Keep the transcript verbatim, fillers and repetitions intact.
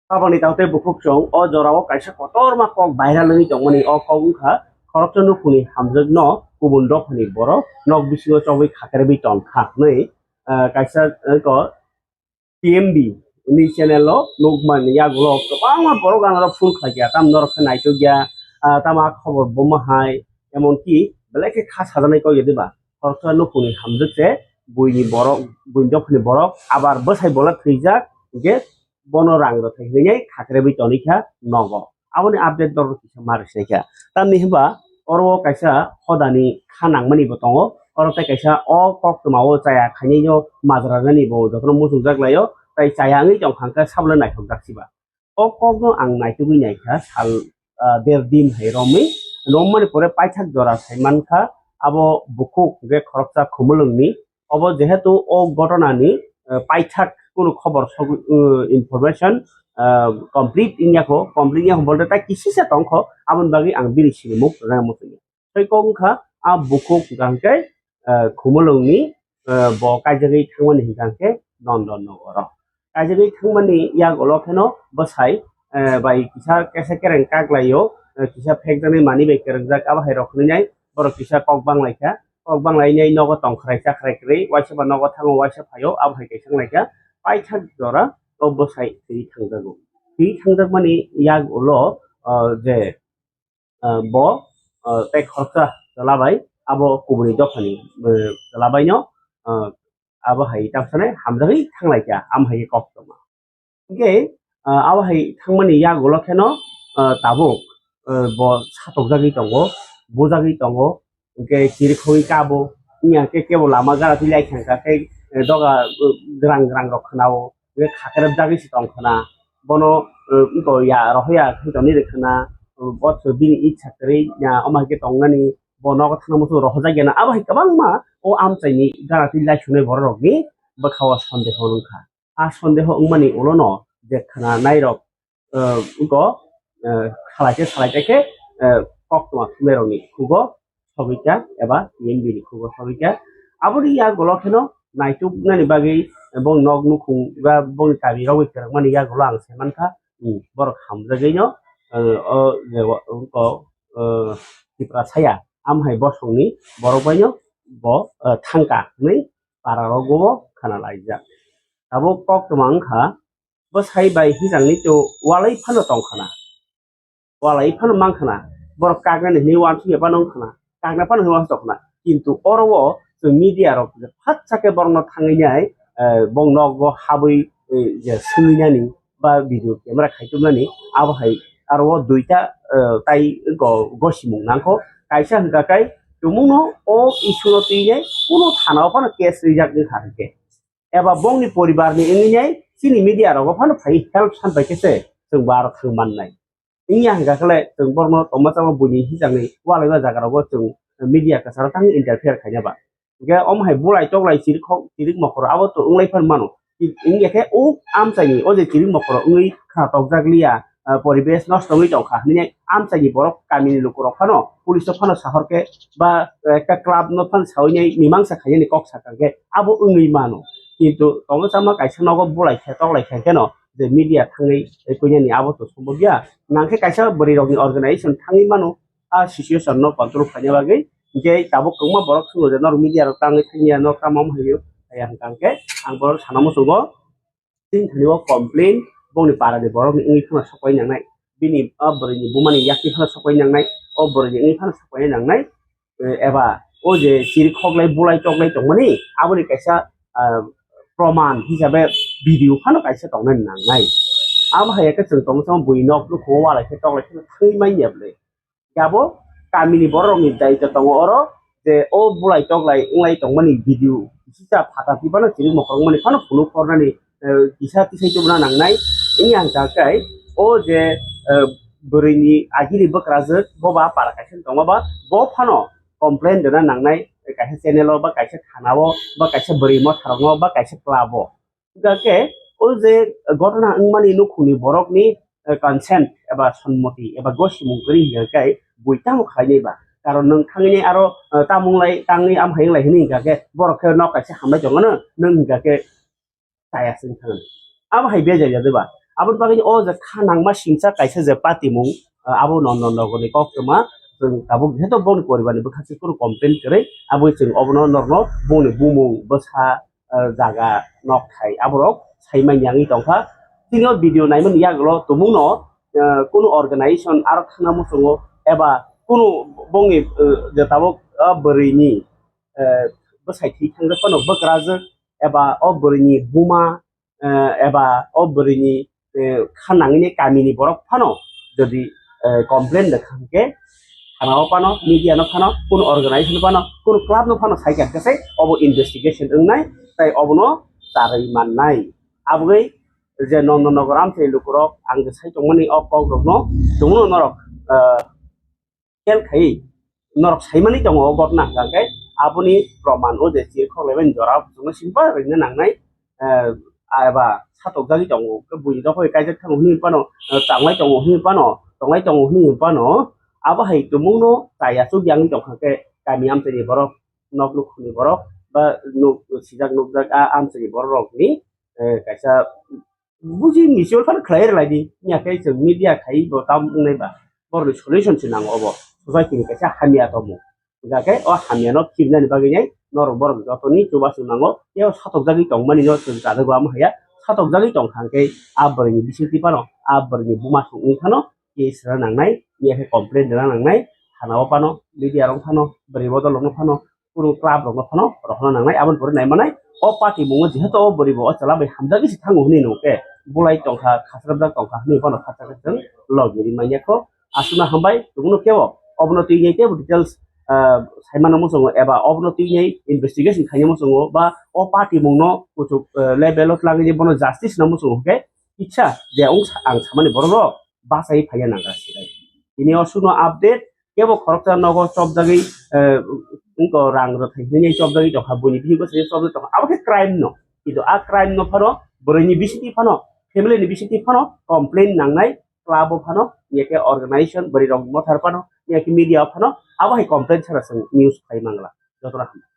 Aboni tao tei bukhuk chwng o jorao kaisa kotorma kok viral wngwi tongmani. O kok wngkha khoroksa nukhungni hamjwkno kubun dophani borok nok bisingo chobwi khakribwi tongkha hwnwi, ah, kaisa, ah, ko T M B ni channel o nukmani yagulo kwbangma borok ang oro phone khlaikha, tamo norok khe naitokya, ah, tamo a khobor bomo hai, emonki belai khe kha sajaknai kok ya diba? Khoroksa nukhungni hamjwk se buini borok, buini dophani borok abar bwsai bola thwijak, hwnkhe bono rang rwthai hwnwi khakribwi tonikha nogo. Aboni update norok kisa ma rwsai kha. Tamni hwnba oro o kaisa hodani kha nangmani bo tongo. Oro tei kaisa o koktwma o chaya khainai no majra nani bo jotono muchungjak laio. Tai chaya wngwi tongkha hwnkhe sabole naithokjak siba. O kokno ang naitugwi naikha sal, ah, der din hai romwi. Romani pore paithak jora sai mankha abo bukhuk hwnkhe khoroksa Khumulwngni. Obo jehetu o gotonani, eh, paithak kunu khobor sogwi, eh, information, eh, complete wngya kho, complete wngya kho bolte tai kisisa tongkho, aboni bagwi ang bini sinimung rwna muchungya. Tei kok wngkha a bukhuk hwnkha hwnkhe, eh, Khumulwngni, eh, bo kaijagwi thangmani hwnkha hwnkhe Nondon nogoro. Kaijagwi thangmani yagulo kheno bwsai, eh, bai kisa kesa kereng kaklaio, eh, kisa phekjaknai manwi bai kerokjak, abo hai rok hwnwi nai borok kisa kok banglaikha. Kok banglainai nogo tongkhrai chakrai kwrwi, waisa ba nogo thango, waisa phaio, abo hai kaisa wnglaikha. Paithak jora o bwsai thwi thangjago. Thwi thangjakmani yagulo, ah, je, ah, bo, ah, tei khoroksa chwla bai abo kubuni dophani, eh, chwla baino, ah, abo hai tamsane hamjagwi thanglaikha, amo hai koktwma. Hingke, ah, abo hai thangmani yagulo kheno, ah, tabuk, ah, bo satokjagwi tongo, bujagwi tongo, hingke chirikhogwi kabo, wngya khe kebo lama gana twi lai thangkha khe, eh, doga, eh, grang grang rok khwnao, hingke khakrapjagwi se tong khwna. Bono, eh, wngko ya rohoya khe tongni rwkhwna, eh, bo bini itsa kwrwi ya omo hai khe tongnani, bo nogo thangna muchung rohorjak ya na. Abo hai kwbangma o amchaini gana twi lai sunai borok rokni bwkha o sondeho wngkha. A sondeho wngmani ulono je khwnanairok, eh, wngkha, eh, khalai khe salai khe, eh, koktwma thunairokni khugo sogwi kha eba T M B ni khugo sogwi kha. Aboni yagulo kheno naituknani bagwi, eh, bong nok nukhung ba bongni kami rogwi kwrwngmani yagulo ang sai mankha, hmm, borok hamjagwino, eh, o je wngkha, eh, Tiprasaya amhai bosongni borok baino bo, eh, thangkha hwnwi para rogo khana laijak. Tabuk koktwma wngkha, bwsai bai hijangni to walai phano tongkhana, walai phano mankhana, borok kaknani hinwi wansukya phano wngkhana, kakna phano hinwi wansuk tongkhana. Kintu oro o chwng media rok je phatsa khe borokno thangwi nai, eh, bong nogo habwi, eh, je swngwi nani ba video camera khai tubnani, abo hai aro o duita, eh, tai go-, gosimung nangkho. Kaisa hwnkha khe tumungno o issue no twi nai kuno thana o phano case rijak wngkha hwnkhe. Eba bongni poribarni wngwi nai chini media rogo phano phai help san pai khe se chwng bo aro thang mannai. Wngya hwnkha khe le chwng borokno tongma chama buini hijangni walai ma jaga rogo chwng media kwcharo tang interfere khaina ba. Hwnkhe omo hai bulai toklai chirik khok, chirik mokoro abo to wnglai phan mano. Wngya khe o amchaini o je chirik mokoro wngwi khna tokjak liya, ah, poribesh nosto wngwi tongkha hwnwi amchaini borok kamini lukurok phano police o phano sahor khe ba, eh, ekta club no phano sawi nai mimangsa khainani kok sakha khe abo wngwi mano. Kintu tongo chama kaisa nogo bulai khe toklai khe kheno je media thangwi kuinani abo to sombobya. Nangkhe kaisa bwrwi rokni organization thangwi mano, a situation no control khaina bagwi. Hingke tabuk kwbangma borok sungo je norok media rok tangwi thangya norok tamo wngkha hwnwi kaya hwnkha hwnkhe ang borok sana muchungo. Chini thani o complain bongni para ni borok ni wngwi phano sokpai nangnai, bini o bwrwi ni buma ni yakni phano sokpai nangnai, o bwrwi ni wngwi phano sokpai nangnai, eh, eba o je chiri khoklai bulai toklai tongmani aboni kaisa, ah, proman hisabe video phano kaisa tongnai nangnai. Abo hai khe chwng tongwi tongma bui nok nukhungo walai khe toklai khe thangwi manya bwle. Abo kamini borok rokni daityo tongo oro je o bulai toklai wnglai tongmani video kisa phatha twi phano chiri mokhorok mani phano phunuk kornani, eh, kisa tisai tubuna nangnai. Wngya hwnkha khe o je, eh, bwrwini agini bwkrajwk bo ba para kaisa tongma ba bo phano complain rwna nangnai kaisa channel o ba kaisa thana o ba kaisa bwrwi motha rokno ba kaisa club o. Hingkha khe o je gotona wngmani nukhungni borokni, eh, consent eba sonmoti eba gosimung kwrwi hingkha khe bui tamo khlainai ba. Karon nwng thangwi aro, eh, tamung lai tangwi am hai wng lai hwnwi hingkha khe borok khe nok kaisa hamlai tongmano nwng hingkha khe chaya se wng thangno. Abo hai bejai ya de ba? Aboni bagwi o je kha nangma singcha kaisa je patimung, ah, abo Nondon Nogorni koktwma, chwng tabuk jeto boni poribarni bwkha se kunu complain kwrwi, abo chwng obono norno boni bumung bwsa, ah, jaga nokthai aborok saimanya wngwi tongkha. Tini o video naimani yagulo tumungno, ah, kunu organization aro thangna muchungo eba kunu bongni, ah, je tabuk, ah, bwrwini, ah, bwsai thwi thangjak phano bwkrajwk eba o bwrwini buma, eh, eba o bwrwini, eh, kha nangwini kamini borok phano jodi, eh, complain rwkha hwnkhe thana o phano, media no phano, kunu organization phano, kunu club no phano sai kha hwnkhe se obo investigation wngnai, tai obono charwi mannai. Aboni je Nondon Nogor amchai lukurok ang je sai tongmani o kok rokno chwngno norok, eh, kel khai norok saimani tongo o gotna hwnkha khe aboni proman o je chirkhok laimani jora chwngno simple rwina nangnai, eh, eba satokjagwi tongo, buini dophai kaijak thango hwnwi phano, eh, tanglai tongo hwnwi phano, tonglai tongo hwnwi phano, abo hai tumungno chaya chukya wngwi tongkha khe kami amchaini borok, nok nukhungni borok ba nuk sijak nukjak a amchaini borok rokni, eh, kaisa buji mutual fund khlai rwlai di, ya khe chwng media khai bo tam wngnai ba, borokni solution se nango obo, society ni kaisa hamya tongmung. Hingkha khe o hamya no khibnani bagwi nai norok borok jotoni chubachu nango, tei o satokjagwi tongmani no chwng chajagwi ama haya, satokjagwi tongkha hwnkhe a bwrwini bisingtwi phano, a bwrwini buma songwi phano case rwna nangnai, ya khe complain rwna nangnai, thana o phano, media rok phano, bwrwi bodol rok no phano, kunu club rokno phano rohorna nangnai, aboni pore naimanai o party mungo jehetu o bwrwi bo o chwla bai hamjagwi se thango hwnwi nung khe bulai tongkha, khasrapjak tongkha hwnwi bono khacha khe chwng logi ri manya kho. Aswkno hambai, tubunu khe o obono twi nai teibo details, ah, saimano muchungo eba obono twi nai investigation khaina muchungo ba o party mungno kuchuk, ah, level o twlangwi bono justice na muchungo khe kisa je wng sa-, ang samani borok rok bachai phaiya nangkha sibai. Tini o suno update kebo khoroksa nogo chopjagwi, eh, wngko rang rwthai hinwi chopjagwi tongkha, buini bisingo se chopjagwi tongkha, abo khe crime no. Kintu a crime no phano bwrwini bisingtwi phano, family ni bisingtwi phano complain nangnai club o phano, ya khe organization bwrwi rok mothar phano, ya khe media o phano, abo hai complain sara chwng news khai mangla. Jotono hambai.